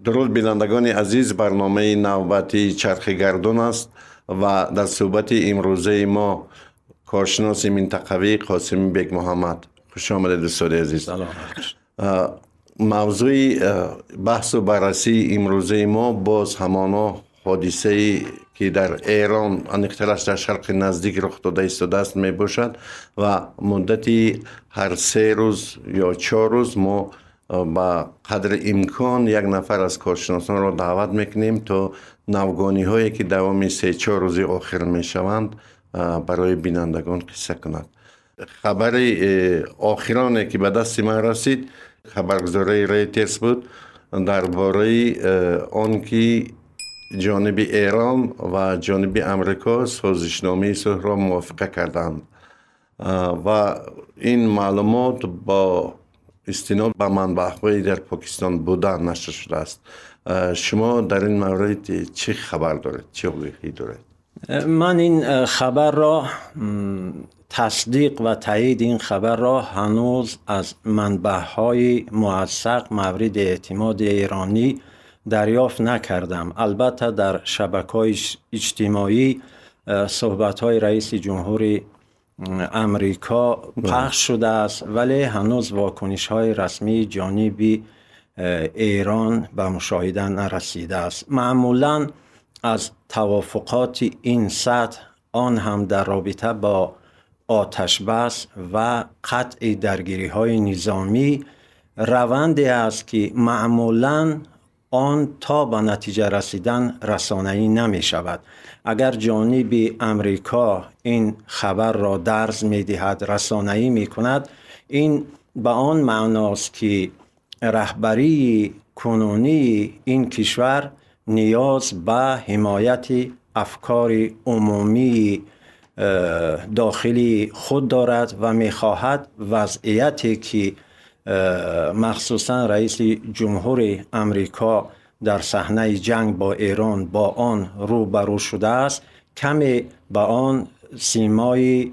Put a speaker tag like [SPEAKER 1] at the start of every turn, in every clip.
[SPEAKER 1] Дуруд, бинандагони азиз. Барномаи навбатии Чархи гардун аст ва дар суҳбати имрӯзаи мо коршиноси минтақавӣ Қосими Бекмуҳаммад. Хуш омадед, дӯстони азиз. Мавзӯи баҳсу баррасии имрӯзаи мо боз ҳамоно ҳодисае, ки дар Эрон, аниқтараш дар Шарқи Наздик рух дода истодааст, мебошад. Ва муддати ҳар 3 рӯз ё 4 рӯз мо ба қадри имкон як нафар аз коршиносонро даъват мекунем, то навгониҳое, ки давоми 3-4 рӯзи охир мешаванд, барои бинандагон қисса кунад. Хабари охироне, ки ба дасти ман расид, хабаргузории Рейтерс буд дар бораи он ки ҷониби Эрон ва ҷониби Амрико созишномаи сулҳро мувофиқа карданд ва ин маълумот бо истинод ба манбаъҳои дар Покистон буда нашр шудааст. Шумо дар ин маврид чӣ хабар доред, чӣ огоҳӣ доред?
[SPEAKER 2] Ман ин хабарро, тасдиқ ва таъйиди ин хабарро ҳанӯз аз манбаъҳои мувассақ, мавриди эътимоди эронӣ дарёфт накардам. Албатта, дар шабакаҳои иҷтимоӣ суҳбатҳои раиси ҷумҳури Амрико пахш шудааст, вале ҳанӯз вокунишҳои расмии ҷониби Эрон ба мушоҳида нарасидааст. Маъмулан аз тавофуқоти ин сатҳ, он ҳам дар робита бо оташбас ва қатъи даргириҳои низомӣ, раванде аст, ки маъмулан он то ба натиҷа расидан расонаӣ намешавад. Агар ҷониби Амрико ин хабарро дарз медиҳад, расонаӣ мекунад, ин ба он маъност, ки раҳбарии кунунии ин кишвар ниёз ба ҳимояти афкори умумии дохилии худ дорад ва мехоҳад вазъияте, ки махсусан раиси ҷумҳури Амрико дар саҳнаи ҷанг бо Эрон бо он рӯ ба рӯ шудааст, каме ба он симои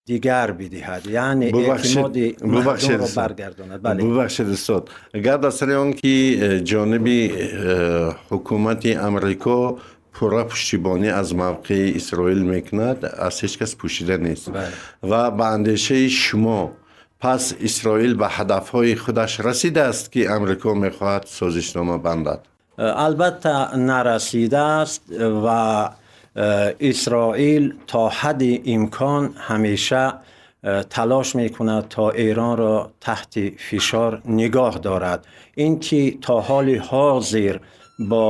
[SPEAKER 2] дигар бидиҳад, яъне эътимоди мардумро баргардонад.
[SPEAKER 1] Бубахшед, устод, гап дар сари он ки ҷониби ҳукумати Амрико пурра пуштибонӣ аз мавқеи Исроил мекунад, аз ҳеҷ кас пӯшида нест. Ва ба андешаи шумо, пас Исроил ба ҳадафҳои худаш расидааст, ки Амрико мехоҳад созишнома бандад?
[SPEAKER 2] Албатта, нарасидааст ва Исроил то ҳадди имкон ҳамеша талош мекунад, то Эронро таҳти фишор нигоҳ дорад. Ин ки то ҳоли ҳозир бо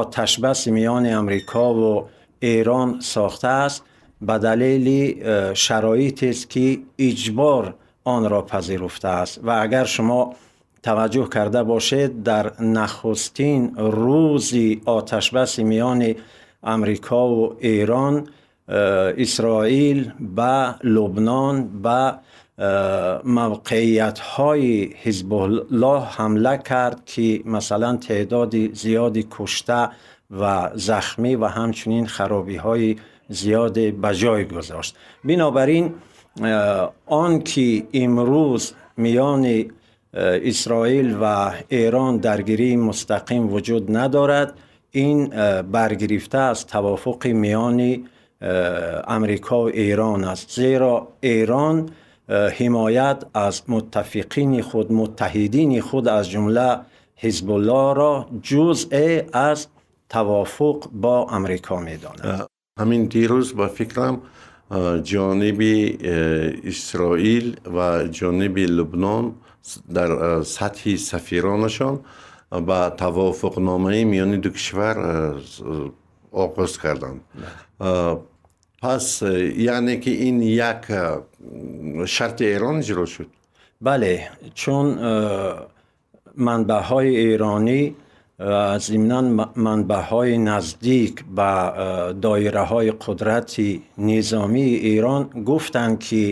[SPEAKER 2] оташбаси миёни Амрикову Эрон сохтааст, ба далели шароитест, ки иҷбор онро пазируфтааст. Ва агар шумо таваҷҷӯҳ карда бошед, дар нахустин рӯзи оташбаси миёни Амрикову Эрон Исроил ба Лубнон, ба мавқеиятҳои Ҳизбуллоҳ ҳамла кард, ки масалан теъдоди зиёди кушта ва захмӣ ва ҳамчунин харобиҳои зиёде ба ҷой гузошт. Бинобар ин, он ки имрӯз миёни Исроил ва Эрон даргирии мустақим вуҷуд надорад, ин баргирифта аз тавофуқи миёни Амрико ва Эрон аст, зеро Эрон ҳимоят аз муттафиқини худ, муттаҳидини худ, аз ҷумла Ҳизбуллоҳро ҷузъе аз тавофуқ бо Амрико медонад.
[SPEAKER 1] Ҳамин дирӯз, ба фикрам, ҷониби Исроил ва ҷониби Лубнон дар сатҳи сафиронашон ба тавофуқномаи миёни ду кишвар оғоз карданд. Пас яъне ки ин як шарти Эрон иҷро шуд?
[SPEAKER 2] Бале, чун манбаъҳои эронӣ, зимнан манбаъҳои наздик ба доираҳои қудрати низомии Эрон гуфтанд, ки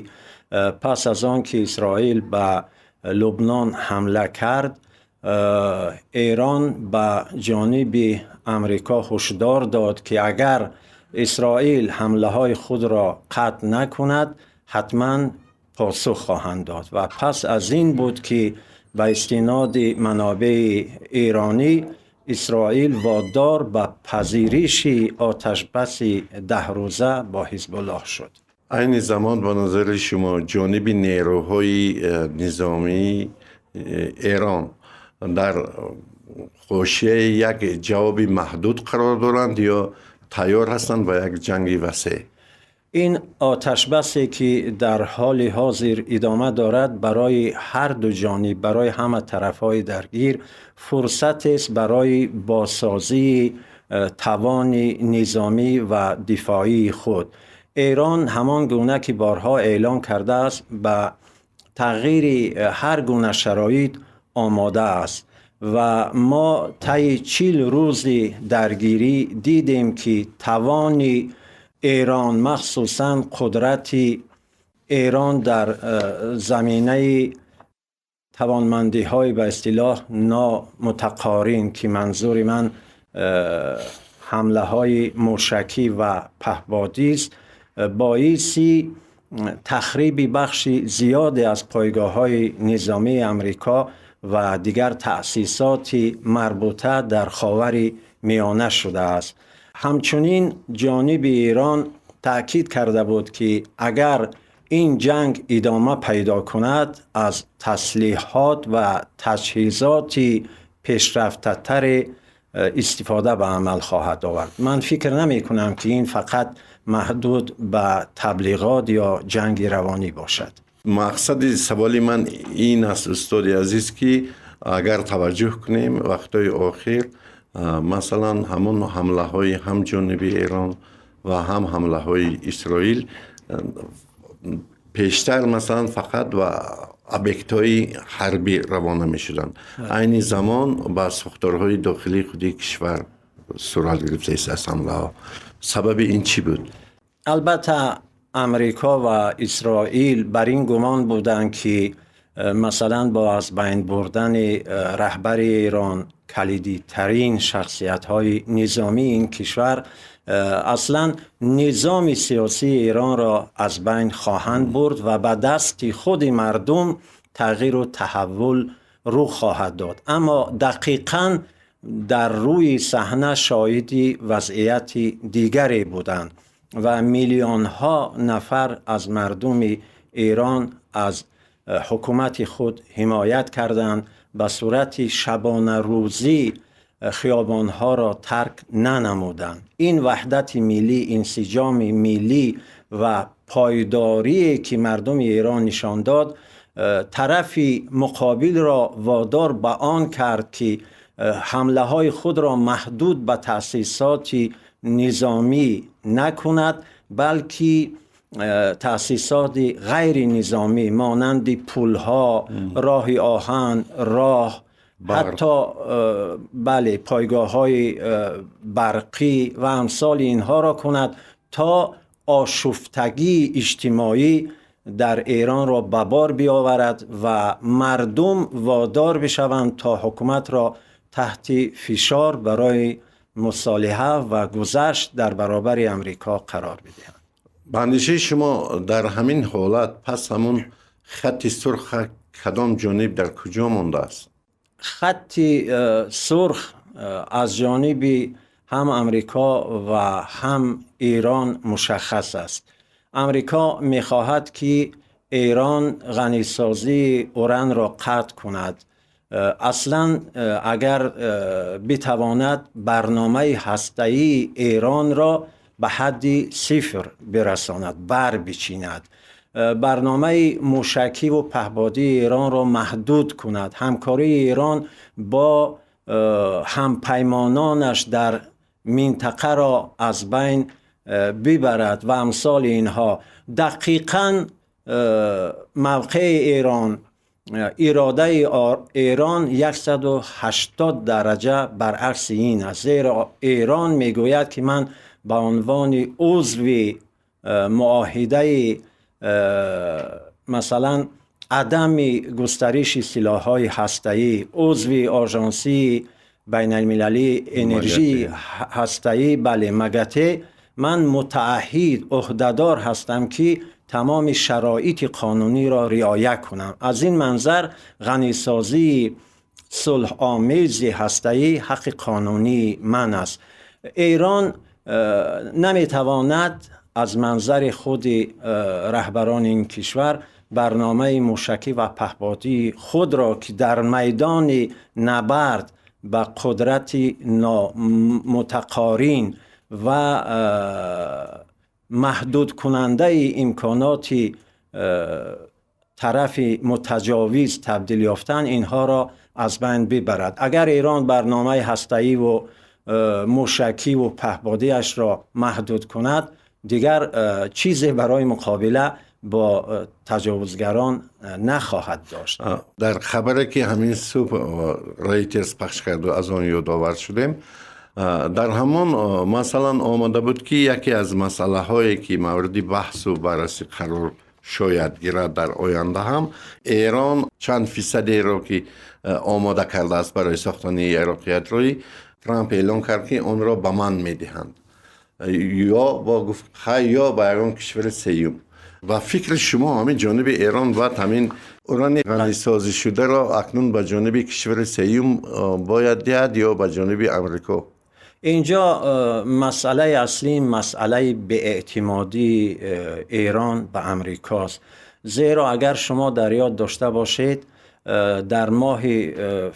[SPEAKER 2] пас аз он ки Исроил ба Лубнон ҳамла кард, Эрон ба ҷониби Амрико ҳушдор дод, ки агар Исроил ҳамлаҳои худро қатъ накунад, ҳатман посух хоҳанд дод. Ва пас аз ин буд, ки Ба истиноди манобеи эронӣ, Исроил водор ба пазириши оташбаси 10 рӯза бо Ҳизбуллоҳ шуд.
[SPEAKER 1] Айни замон, ба назари шумо, ҷониби нерӯҳои низомии Эрон дар ҳошияи як ҷавоби маҳдуд қарор доранд ё тайёр ҳастанд ба як ҷанги васеъ?
[SPEAKER 2] Ин оташбасе, ки дар ҳоли ҳозир идома дорад, барои ҳар ду ҷониб, барои ҳама тарафҳои даргир фурсатест барои бозсозии тавони низомӣ ва дифоии худ. Эрон, ҳамон гуна ки борҳо эълон кардааст, ба тағйири ҳар гуна шароит омода аст ва мо тайи 40 рӯзи даргирӣ дидем, ки тавони Эрон, махсусан қудрати Эрон дар заминаи тавонмандиҳои ба истилоҳ номутақорин, ки манзури ман ҳамлаҳои мушакӣ ва паҳбодист, боиси тахриби бахши зиёде аз пойгоҳҳои низомии Амрико ва дигар таъсисоти марбута дар Ховари Миёна шудааст. Ҳамчунин ҷониби Эрон таъкид карда буд, ки агар ин ҷанг идома пайдо кунад, аз таслиҳот ва таҷҳизоти пешрафтатаре истифода ба амал хоҳад овард. Ман фикр намекунам, ки ин фақат маҳдуд ба таблиғот ё ҷанги равонӣ бошад.
[SPEAKER 1] Мақсади саволи ман ин аст, устоди азиз, ки агар таваҷҷӯҳ кунем, вақтҳои охир, масалан, ҳамон ҳамлаҳои ҳам ҷониби Эрон ва ҳам ҳамлаҳои Исроил пештар, масалан, фақат ба объектҳои ҳарбӣ равона мешуданд, айни замон ба сохторҳои дохилии худи кишвар сурат гирифтааст ҳамлаҳо. Сабаби ин чӣ буд?
[SPEAKER 2] Албатта, Амрико ва Исроил бар ин гумон буданд, ки масалан бо аз байн бурдани раҳбари Эрон, калидитарин шахсиятҳои низомии ин кишвар, аслан низоми сиёсии Эронро аз байн хоҳанд бурд ва ба дасти худи мардум тағйиру таҳаввул рух хоҳад дод. Аммо дақиқан дар рӯи саҳна шоҳиди вазъияти дигаре буданд ва миллионҳо нафар аз мардуми Эрон аз ҳукумати худ ҳимоят карданд, ба сурати шабонарӯзӣ хиёбонҳоро тарк нанамуданд. Ин ваҳдати миллӣ, инсиҷоми миллӣ ва пойдорие, ки мардуми Эрон нишон дод, тарафи муқобилро водор ба он кард, ки ҳамлаҳои худро маҳдуд ба таъсисоти низомӣ накунад, балки таъсисоти ғайринизомӣ монанди пулҳо, роҳи оҳан, роҳ, ҳатто, бале, пойгоҳҳои барқӣ ва амсоли инҳоро кунад, то ошуфтагии иҷтимоӣ дар Эронро ба бор биёварад ва мардум водор бишаванд, то ҳукуматро таҳти фишор барои мусолиҳа ва гузашт дар баробари Амрико қарор бидиҳанд.
[SPEAKER 1] Ба андешаи шумо, дар ҳамин ҳолат пас ҳамун хатти сурх кадом ҷониб, дар куҷо мондааст?
[SPEAKER 2] Хатти сурх аз ҷониби ҳам Амрико ва ҳам Эрон мушаххас аст. Амрико мехоҳад, ки Эрон ғанисозии уранро қатъ кунад, аслан агар битавонад, барномаи ҳастаии Эронро ба ҳадди сифр бирасонад, бар бичинад, барномаи мушакиву паҳбодии Эронро маҳдуд кунад, ҳамкории Эрон бо ҳампаймононаш дар минтақаро аз байн бибарад ва амсоли инҳо. Дақиқан мавқеи Эрон, иродаи Эрон 180 дараҷа баръакси ин аст, зеро Эрон мегӯяд, ки ман ба унвони узви муоҳидаи, масалан, адами густариши силоҳҳои ҳастаӣ, узви Ожонсии байналмилалии энержии ҳастаӣ, бале, МАГАТЭ, ман мутаъаҳид, ӯҳдадор ҳастам, ки тамоми шароити қонуниро риоя кунам. Аз ин манзар ғанисозии сулҳомези ҳастаӣ ҳаққи қонунии ман аст. Эрон наметавонад аз манзари худи раҳбарони ин кишвар барномаи мушакӣ ва паҳподии худро, ки дар майдони набард ба қудрати номутақорин ва маҳдудкунандаи имконоти тарафи мутаҷовиз табдил ёфтан, инҳоро аз байн бибарад. Агар Эрон барномаи ҳастаиву мушакиву паҳподиашро маҳдуд кунад, дигар чизе барои муқобила бо таҷовузгарон нахоҳад дошт.
[SPEAKER 1] Дар хабаре, ки ҳамин субҳ Рейтерс пахш карду, аз он ёдовар шудем, дар ҳамон масалан омада буд, ки яке аз масъалаҳое, ки мавриди баҳсу баррасӣ қарор шояд гирад дар оянда ҳам, Эрон чанд фисадеро, ки омода кардааст барои сохтани яроқи ядроӣ, Трамп эълон кард, ки онро ба ман медиҳанд ё бо гуфт хай, ё ба ягон кишвари сеюм. Ва фикри шумо, ҳамин ҷониби Эрон бояд ҳамин урани ғанисозишударо акнун ба ҷониби кишвари сеюм бояд диҳад ё ба ҷониби Амрико?
[SPEAKER 2] Инҷо масъалаи аслӣ масъалаи беэътимодии Эрон ба Амрикост. Зеро агар шумо дар ёд дошта бошед, дар моҳи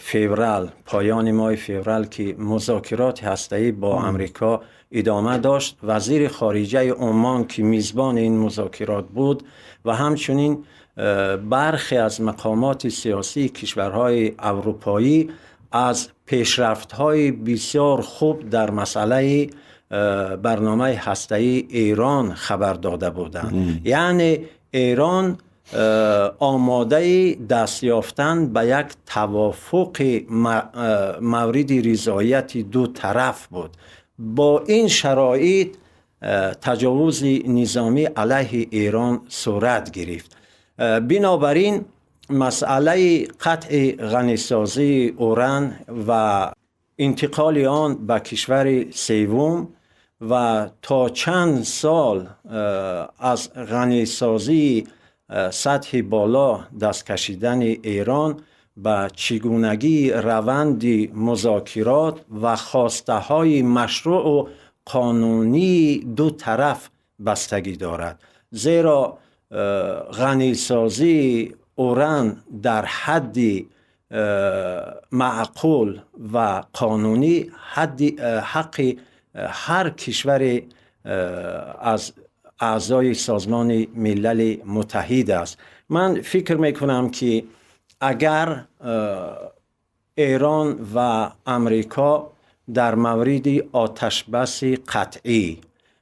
[SPEAKER 2] феврал, поёни моҳи феврал, ки музокироти ҳастаӣ бо Амрико идома дошт, вазири хориҷаи Умон, ки мизбони ин музокирот буд, ва ҳамчунин бархе аз мақомоти сиёсии кишварҳои аврупоӣ аз пешрафтҳои бисёр хуб дар масъалаи барномаи ҳастаии Эрон хабар дода буданд. Яъне Эрон омодаи даст ёфтан ба як тавофуқи мавриди ризояти ду тараф буд. Бо ин шароит таҷовузи низомӣ алайҳи Эрон сурат гирифт. Бинобар ин масъалаи қатъи ғанисозии уран ва интиқоли он ба кишвари севум ва то чанд сол аз ғанисозии сатҳи боло даст кашидани Эрон ба чигунагии раванди музокирот ва хостаҳои машрӯъу қонунии ду тараф бастагӣ дорад. Зеро ғанисозии уран дар ҳадди маъқул ва қонунӣ ҳаққи ҳар кишваре аз аъзои Созмони Милали Муттаҳид аст. Ман фикр мекунам, ки агар Эрон ва Амрико дар мавриди оташбаси қатъӣ,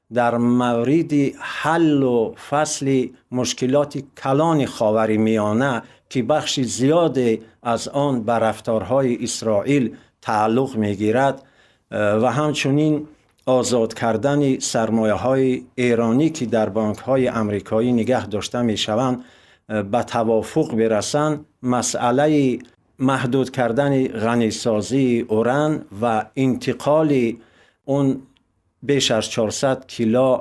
[SPEAKER 2] дар мавриди ҳаллу фасли мушкилоти калони Ховари Миёна, ки бахши зиёде аз он ба рафторҳои Исроил тааллуқ мегирад, ва ҳамчунин озод кардани сармояҳои эронӣ, ки дар бонкҳои амрикоӣ нигаҳ дошта мешаванд, ба тавофуқ бирасанд, масъалаи маҳдуд кардани ғанисозии уран ва интиқоли он беш аз 400 кило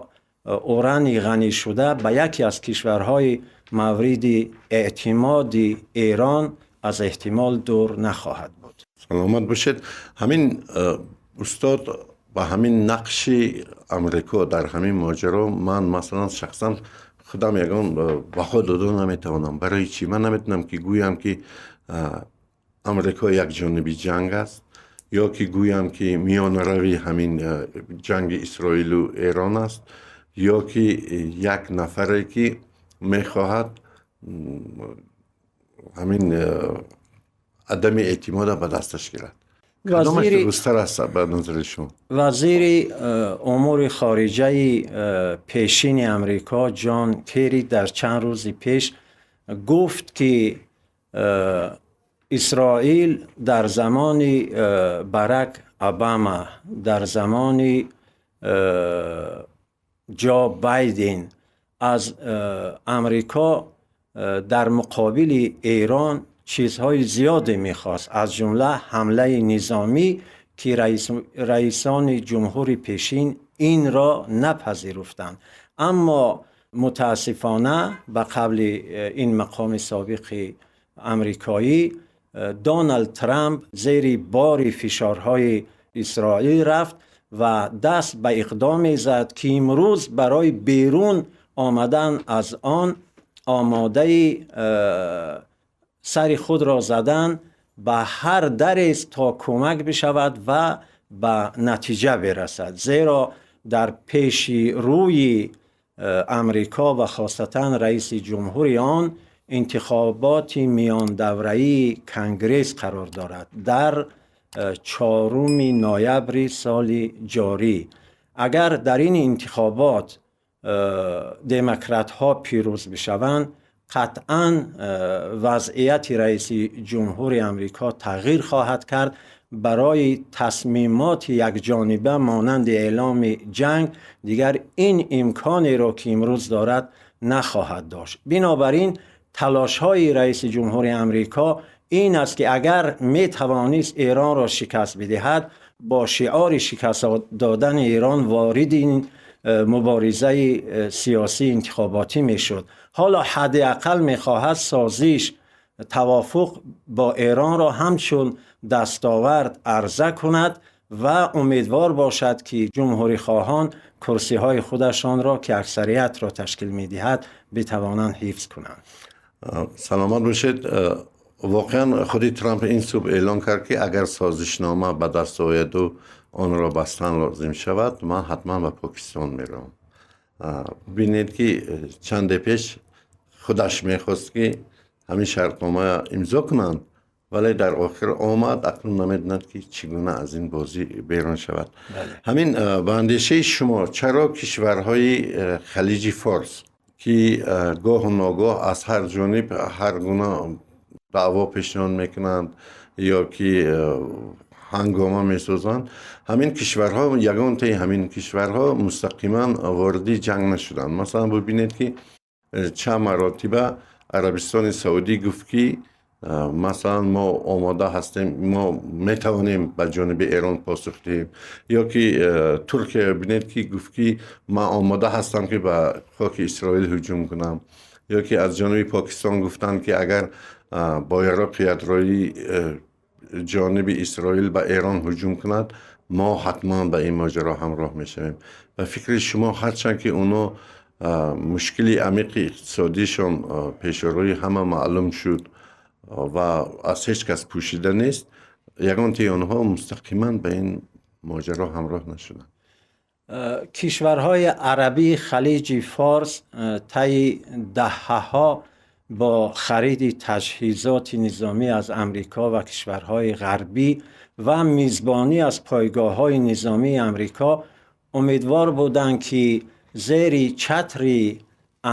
[SPEAKER 2] урани ғанишуда ба яке аз кишварҳои мавриди эътимоди Эрон аз эҳтимол дур нахоҳад буд.
[SPEAKER 1] Саломат бошед. Ҳамин устод, ба ҳамин нақши Амрико дар ҳамин моҷаро ман масалан шахсан худам ягон баҳо дода наметавонам. Барои чӣ? Ман наметавонам, ки гӯям, ки Амрико якҷониби ҷанг аст, ё ки гӯям, ки миёнарави ҳамин ҷанги Исроилу Эрон аст, ё ки як нафаре, ки мехоҳад ҳамин адами эътимода ба дасташ гирад. Кадомаш дурусттар аст ба назари шумо?
[SPEAKER 2] Вазири умури хориҷаи пешини Амрико Ҷон Керри дар чанд рӯзи пеш гуфт, ки Исроил дар замони Барак Обама, дар замони Ҷо Байден аз Амрико дар муқобили Эрон чизҳои зиёде мехост, аз ҷумла ҳамлаи низомӣ, ки раисони ҷумҳури пешин инро напазируфтанд. Аммо Мутаассифона, ба қавли ин мақоми собиқи амрикоӣ, Доналд Трамп зери бори фишорҳои Исроил рафт ва даст ба иқдоме зад, ки имрӯз барои берун омадан аз он омодаи сари худро задан ба ҳар дарест то кӯмак бишавад ва ба натиҷа бирасад. Зеро дар пеши рӯи Амрико ва хосатан раиси ҷумҳури он интихоботи миёндавраии Конгресс қарор дорад дар 4 ноябри соли ҷорӣ. Агар дар ин интихобот демократҳо пирӯз бишаванд, қатъан вазъияти раиси ҷумҳури Амрико тағйир хоҳад кард. Барои тасмимоти якҷониба монанди эъломи ҷанг дигар ин имконеро, ки имрӯз дорад, нахоҳад дошт. Бинобар ин талошҳои раиси ҷумҳури Амрико ин аст, ки агар метавонист Эронро шикаст бидиҳад, бо шиори шикаст додани Эрон вориди ин муборизаи сиёсии интихоботӣ мешуд. Ҳоло ҳадди ақал мехоҳад созиш, тавофуқ бо Эронро ҳамчун дастовард арза кунад ва умедвор бошад, ки ҷумҳурихоҳон курсиҳои худашонро, ки аксариятро ташкил медиҳад, битавонанд ҳифз кунанд.
[SPEAKER 1] Саломат бошед. Воқеан, худи Трамп ин субҳ эълон кард, ки агар созишнома ба даст ояду онро бастан лозим шавад, ман ҳатман ба Покистон меравам. Бинед, ки чанде пеш худаш мехост, ки ҳамин шартнома имзо кунанд, вале дар охир омад, акнун намедонад, ки чӣ гуна аз ин бозӣ берун шавад. Ҳамин, ба андешаи шумо, чаро кишварҳои Халиҷи Форс, ки гоҳу ногоҳ аз ҳар ҷониб ҳар гуна даъво пешниҳод мекунанд ё ки ҳангома месозанд, ҳамин кишварҳо, ягонтаи ҳамин кишварҳо мустақиман вориди ҷанг нашуданд? Масалан, бибинед, ки чанд маротиба Арабистони Саудӣ гуфт, ки масалан, мо омода ҳастем, мо метавонем ба ҷониби Эрон посух диҳем, ё ки Туркия, бинед, ки гуфт, ки ман омода ҳастам, ки ба хоки Исроил ҳуҷум кунам, ё ки аз ҷониби Покистон гуфтанд, ки агар бо яроқи ядроӣ ҷониби Исроил ба Эрон ҳуҷум кунад, мо ҳатман ба ин моҷаро ҳамроҳ мешавем. Ба фикри шумо, ҳарчанд ки оно мушкили амиқи иқтисодишон пешорӯи ҳама маълум шуд ва аз ҳеҷ кас пӯшида нест, ягонтаи онҳо мустақиман ба ин моҷаро ҳамроҳ нашуданд?
[SPEAKER 2] Кишварҳои арабии Халиҷи Форс таи даҳаҳо бо хариди таҷҳизоти низомӣ аз Амрико ва кишварҳои ғарбӣ ва мизбонӣ аз пойгоҳҳои низомии Амрико умедвор буданд, ки зери чатри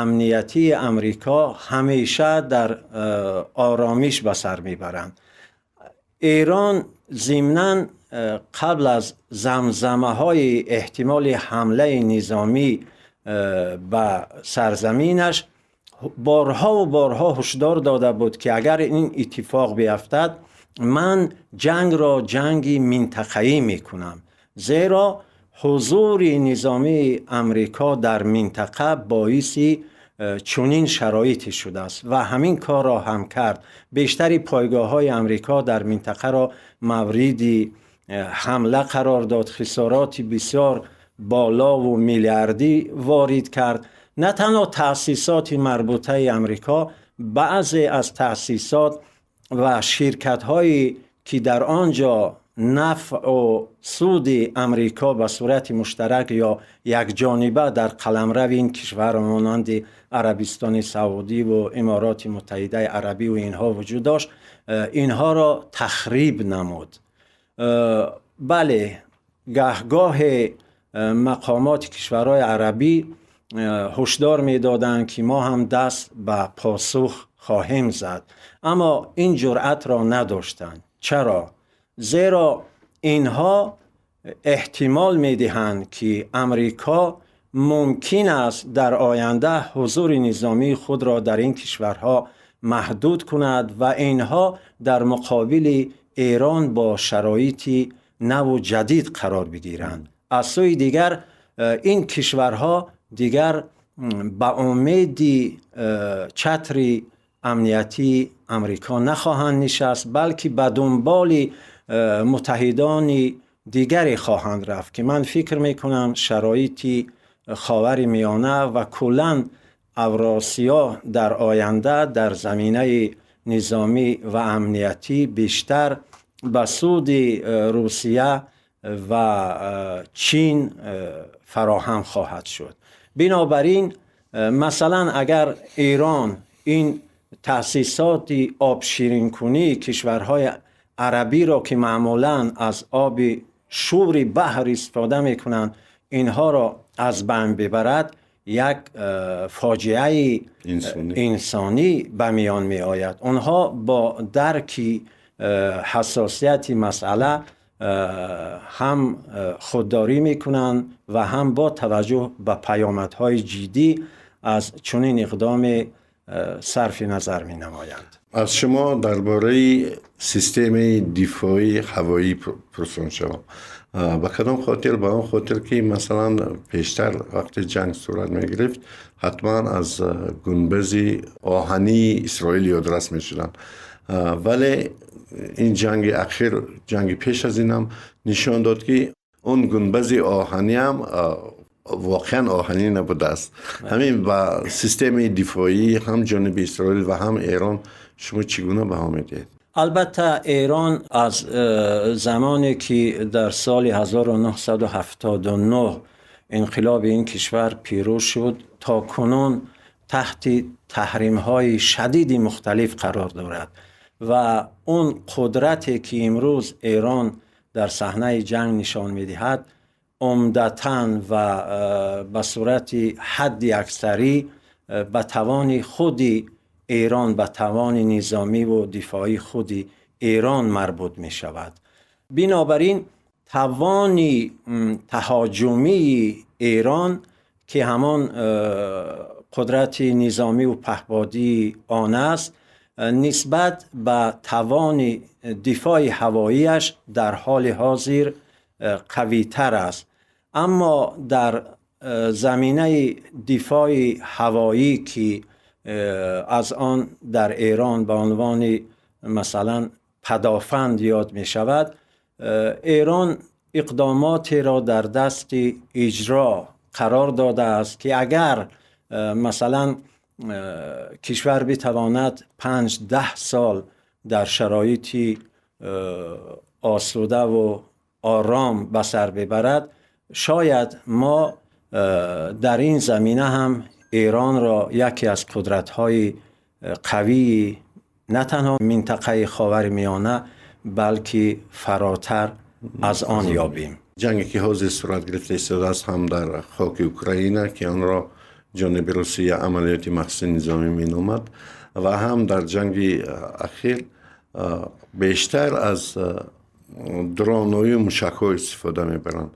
[SPEAKER 2] амниятии Амрико ҳамеша дар оромиш ба сар мебаранд. Эрон зимнан қабл аз замзамаҳои эҳтимоли ҳамлаи низомӣ ба сарзаминаш борҳову борҳо ҳушдор дода буд, ки агар ин иттифоқ биафтад, ман ҷангро ҷанги минтақаӣ мекунам, зеро ҳузури низомии Амрико дар минтақа боиси чунин шароите шудааст, ва ҳамин корро ҳам кард. Бештари пойгоҳҳои Амрико дар минтақаро мавриди ҳамла қарор дод, хисороти бисёр болову миллиардӣ ворид кард. На танҳо таъсисоти марбутаи Амрико, баъзе аз таъсисот ва ширкатҳое, ки дар он ҷо нафъу суди Амрико ба сурати муштарак ё якҷониба дар қаламрави ин кишвар, монанди Арабистони Саудӣ ва Имороти Муттаҳидаи Арабӣ ва инҳо вуҷуд дошт, инҳоро тахриб намуд. Бале, гаҳгоҳе мақомоти кишварҳои арабӣ ҳушдор медоданд, ки мо ҳам даст ба посух хоҳем зад, аммо ин ҷуръатро надоштанд. Чаро? Зеро инҳо эҳтимол медиҳанд, ки Амрико мумкин аст дар оянда ҳузури низомии худро дар ин кишварҳо маҳдуд кунад ва инҳо дар муқобили Эрон бо шароити наву ҷадид қарор бигиранд. Аз сӯи дигар, ин кишварҳо дигар ба умеди чатри амниятии Амрико нахоҳанд нишаст, балки ба дунболи муттаҳидони дигаре хоҳанд рафт, ки ман фикр мекунам шароити Ховари Миёна ва куллан Авросиё дар оянда дар заминаи низомӣ ва амниятӣ бештар ба суди Русия ва Чин фароҳам хоҳад шуд. Бинобар ин, масалан, агар Эрон ин таъсисоти обширинкунии кишварҳои арабиро, ки маъмулан аз оби шури баҳр истифода мекунанд, инҳоро аз байн бибарад, як фоҷиаи инсонӣ ба миён меояд. Онҳо бо дарки ҳассосияти масъала ҳам худдорӣ мекунанд ва ҳам бо таваҷҷӯҳ ба паёмадҳои ҷиддӣ аз чунин иқдоме сарфи назар менамоянд.
[SPEAKER 1] Аз шумо дар бораи системаи дифоии ҳавоӣ пурсон шавам. Ба кадом хотир? Ба он хотир, ки масалан пештар вақте ҷанг сурат мегирифт, ҳатман аз гунбази оҳании Исроил ёдрас мешуданд, вале ин ҷанги ахир, ҷанги пеш аз инам нишон дод, ки он гунбази оҳаниам воқеан оҳанӣ набудааст. Ҳамин ба системаи дифоӣ ҳам ҷониби Исроил ва ҳам Эрон шумо чӣ гуна баҳо медиҳед?
[SPEAKER 2] Албатта, Эрон аз замоне ки дар соли 1979 инқилоби ин кишвар пирӯз шуд, то кунун таҳти таҳримҳои шадиди мухталиф қарор дорад ва он қудрате ки имрӯз Эрон дар саҳнаи ҷанг нишон медиҳад, умдатан ва ба сурати ҳадди аксарӣ ба тавони худи Эрон, ба тавони низомӣ ва дифоии худи Эрон марбут мешавад. Бинобар ин, тавони таҳоҷумии Эрон, ки ҳамон қудрати низомӣ ва паҳбодии он аст, нисбат ба тавони дифои ҳавоияш дар ҳоли ҳозир қавитар аст. Аммо дар заминаи дифои ҳавоӣ, ки аз он дар Эрон ба унвони масалан падофанд ёд мешавад, Эрон иқдомотеро дар дасти иҷро қарор додааст, ки агар масалан кишвар битавонад 5-10 сол дар шароити осуда ва ором ба сар бибарад, шояд мо дар ин замина ҳам Эронро яке аз қудратҳои қавии на танҳо минтақаи Ховари Миёна, балки фаротар аз он ёбем.
[SPEAKER 1] Ҷанге ки ҳозир сурат гирифта истодааст ҳам дар хоки Украина, ки онро ҷониби Русия амалиёти махсуси низомӣ меномад, ва ҳам дар ҷанги ахир бештар аз дроною мушакҳо истифода мебаранд.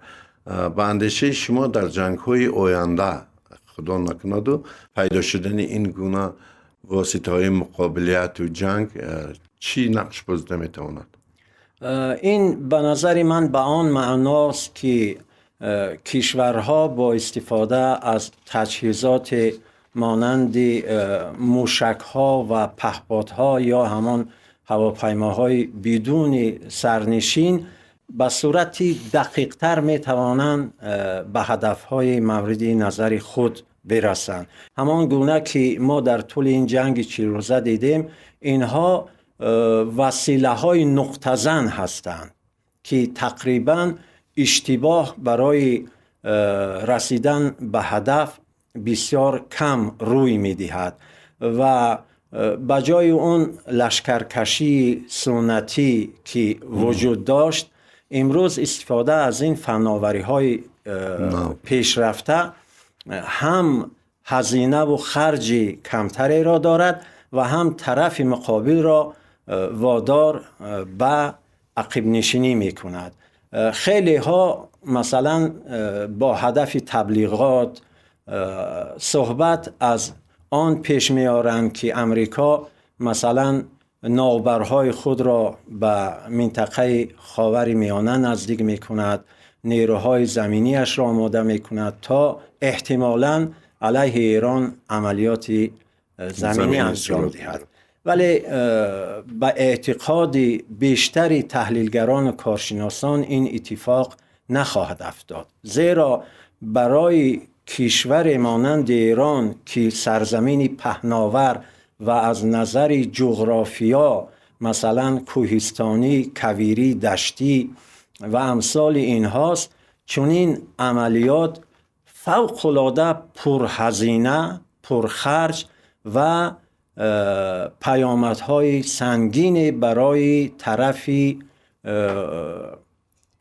[SPEAKER 1] Ба андешаи шумо, дар ҷангҳои оянда, худо накунаду, пайдо шудани ин гуна воситаҳои муқобилияту ҷанг чӣ нақш бозида метавонад?
[SPEAKER 2] Ин ба назари ман ба он маъност, ки кишварҳо бо истифода аз таҷҳизоти монанди мушакҳо ва паҳподҳо ё ҳамон ҳавопаймоҳои бидуни сарнишин ба сурати дақиқтар метавонанд ба ҳадафҳои мавриди назари худ бирасанд. Ҳамон гуна ки мо дар тӯли ин ҷанги 40 рӯза дидем, инҳо василаҳои нуқтазан ҳастанд, ки тақрибан иштибоҳ барои расидан ба ҳадаф бисёр кам рӯй медиҳад ва ба ҷои он лашкаркашии суннатӣ, ки вуҷуд дошт, имрӯз истифода аз ин фанновариҳои пешрафта ҳам ҳазинаву харҷи камтареро дорад ва ҳам тарафи муқобилро водор ба ақибнишинӣ мекунад. Хелеҳо масалан бо ҳадафи таблиғот суҳбат аз он пеш меоранд, ки Амрико масалан навбарҳои худро ба минтақаи Ховари Миёна наздик мекунад, нерӯҳои заминияшро омода мекунад, то эҳтимолан алайҳи Эрон амалиёти заминӣ анҷом диҳад. Вале ба эътиқоди бештари таҳлилгарону коршиносон ин иттифоқ нахоҳад афтод, зеро барои кишваре монанди Эрон, ки сарзамини паҳновар ва аз назари ҷуғрофиё, масалан, кӯҳистонӣ, кавирӣ, даштӣ ва амсоли инҳост, чунин амалиёт фавқулода пурҳазина, пурхарҷ ва паёмадҳои сангине барои тарафи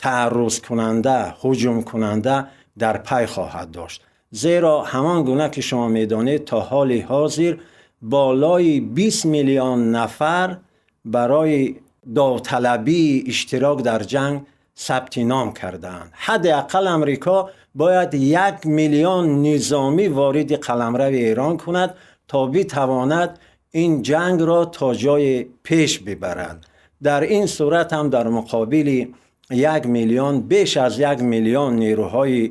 [SPEAKER 2] тааррузкунанда, ҳуҷумкунанда дар пай хоҳад дошт. Зеро ҳамон гуна ки шумо медонед, то ҳоли ҳозир болои 20 миллион нафар барои довталабии иштирок дар ҷанг сабти ном кардаанд. Ҳадди ақал Амрико бояд 1 миллион низомӣ вориди қаламрави Эрон кунад, то битавонад ин ҷангро то ҷое пеш бибарад. Дар ин сурат ҳам дар муқобили 1 миллион, беш аз 1 миллион нерӯҳои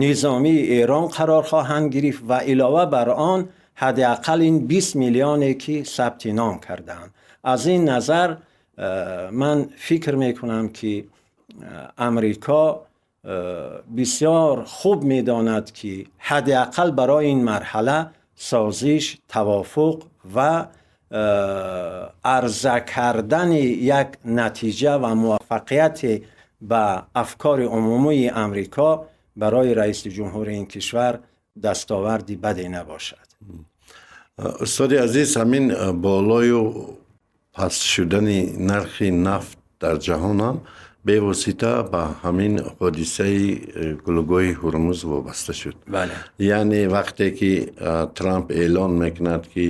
[SPEAKER 2] низомии Эрон қарор хоҳанд гирифт ва илова бар он ҳадди ақал ин 20 миллионе ки сабти ном кардаанд. Аз ин назар ман фикр мекунам, ки Амрико бисёр хуб медонад, ки ҳадди ақал барои ин марҳала созиш, тавофуқ ва арза кардани як натиҷа ва муваффақияте ба афкори умумии Амрико барои раиси ҷумҳури ин кишвар дастоварди баде набошад.
[SPEAKER 1] Устоди азиз, ҳамин болою паст шудани нархи нафт дар ҷаҳонам бевосита ба ҳамин ҳодисаи гулӯгоҳи Ҳурмуз вобаста шуд.
[SPEAKER 2] Бале.
[SPEAKER 1] Яъне вақте ки Трамп эълон мекунад, ки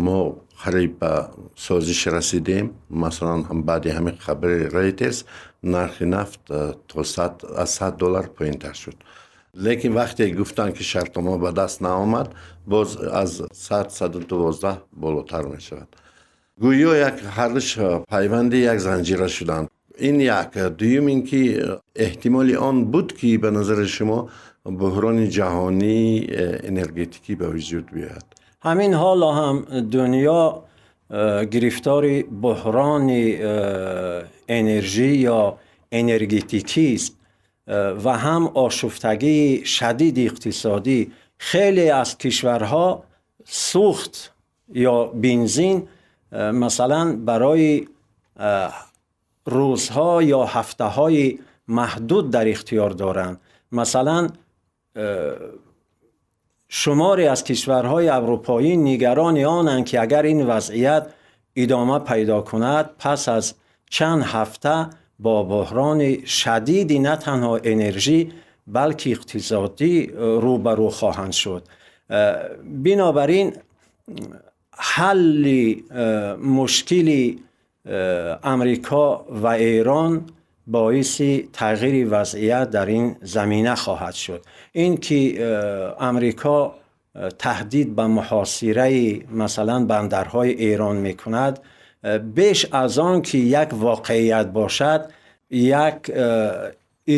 [SPEAKER 1] мо қариб ба созиш расидем, масалан, баъди ҳамин хабари Рейтерс нархи нафт то аз 100 доллар поинтар шуд. Лекин вақте гуфтанд, ки шартнома ба даст наомад, боз аз 100, 112 болотар мешавад. Гӯё як ҳардуш пайванди як занҷира шуданд. Ин як. Дуюм ин ки эҳтимоли он буд, ки ба назари шумо буҳрони ҷаҳонии энергетикӣ ба вуҷуд биёяд?
[SPEAKER 2] Ҳамин ҳоло ҳам дунё гирифтори буҳрони энержӣ ё энергетикист ва ҳам ошуфтагии шадиди иқтисодӣ. Хеле аз кишварҳо сӯхт ё бензин, масалан, барои рӯзҳо ё ҳафтаҳои маҳдуд дар ихтиёр доранд. Масалан, шуморе аз кишварҳои аврупоӣ нигарони онанд, ки агар ин вазъият идома пайдо кунад, пас аз чанд ҳафта бо буҳрони шадиди на танҳо энержӣ, балки иқтисодӣ рӯбарӯ хоҳанд шуд. Бинобар ин ҳалли мушкили Амрико ва Эрон боиси тағйири вазъият дар ин замина хоҳад шуд. Ин ки Амрико таҳдид ба муҳосираи, масалан, бандарҳои Эрон мекунад, беш аз он ки як воқеият бошад, як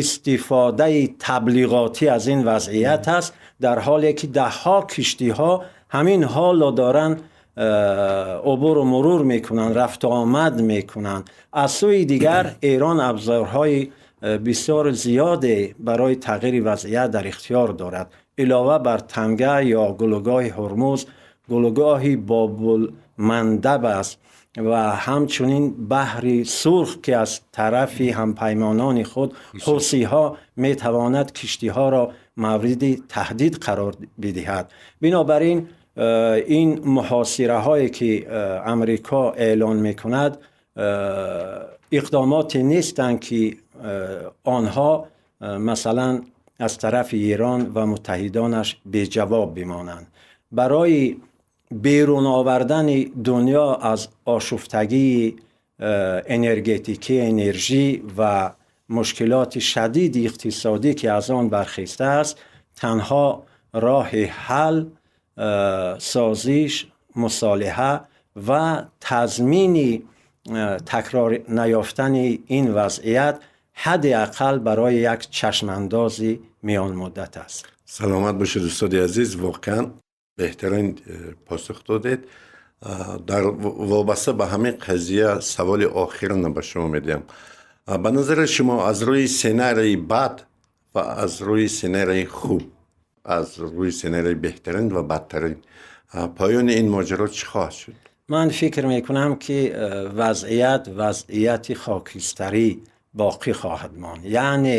[SPEAKER 2] истифодаи таблиғотӣ аз ин вазъият аст, дар ҳоле ки даҳҳо киштиҳо ҳамин ҳоло доранд убуру мурур мекунанд, рафту омад мекунанд. Аз сӯи дигар, Эрон абзорҳои бисёр зиёде барои тағйири вазъият дар ихтиёр дорад. Илова бар танга ё гулӯгоҳи Ҳурмуз, гулӯгоҳи Бобулмандаб аст ва ҳамчунин Баҳри Сурх, ки аз тарафи ҳампаймонони худ ҳусиҳо метавонад киштиҳоро мавриди таҳдид қарор бидиҳад. Бинобар ин ин муҳосираҳое ки Амрико эълон мекунад, иқдомоте нестанд, ки онҳо, масалан, аз тарафи Эрон ва муттаҳидонаш беҷавоб бимонанд. Барои берун овардани дунё аз ошуфтагии энергетикӣ, энержӣ ва мушкилоти шадиди иқтисодӣ, ки аз он бархестааст, танҳо роҳи ҳал созиш, мусолиҳа ва тазмини такрор наёфтани ин вазъият ҳадди ақал барои як чашмандози миёнмуддат аст.
[SPEAKER 1] Саломат бошед, устоди азиз, воқеан беҳтарин посух додед. Дар вобаста ба ҳамин қазия саволи охирина ба шумо медиҳам. Ба назари шумо, аз рӯи сценарии бад ва аз рӯи сценарии хуб, аз рӯи сценарии беҳтарин ва бадтарин, поёни ин моҷаро чӣ хоҳад шуд?
[SPEAKER 2] Ман фикр мекунам, ки вазъият вазъияти хокистарӣ боқӣ хоҳад монд, яъне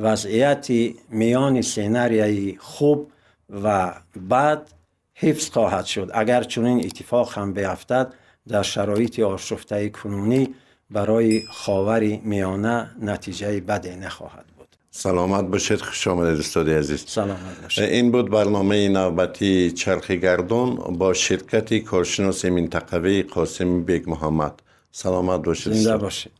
[SPEAKER 2] вазъияти миёни сценарияи хуб ва бад ҳифз хоҳад шуд. Агар чунин иттифоқ ҳам биафтад, дар шароити ошуфтаи кунунӣ барои Ховари Миёна натиҷаи баде нахоҳад буд.
[SPEAKER 1] Саломат бошед, хуш омадед, устоди азиз.
[SPEAKER 2] Саломат бошед.
[SPEAKER 1] Ин буд барномаи навбатии Чархи гардун бо ширкати коршиноси минтақавии Қосими Бекмуҳаммад. Саломат бошед.
[SPEAKER 2] Зинда бошед.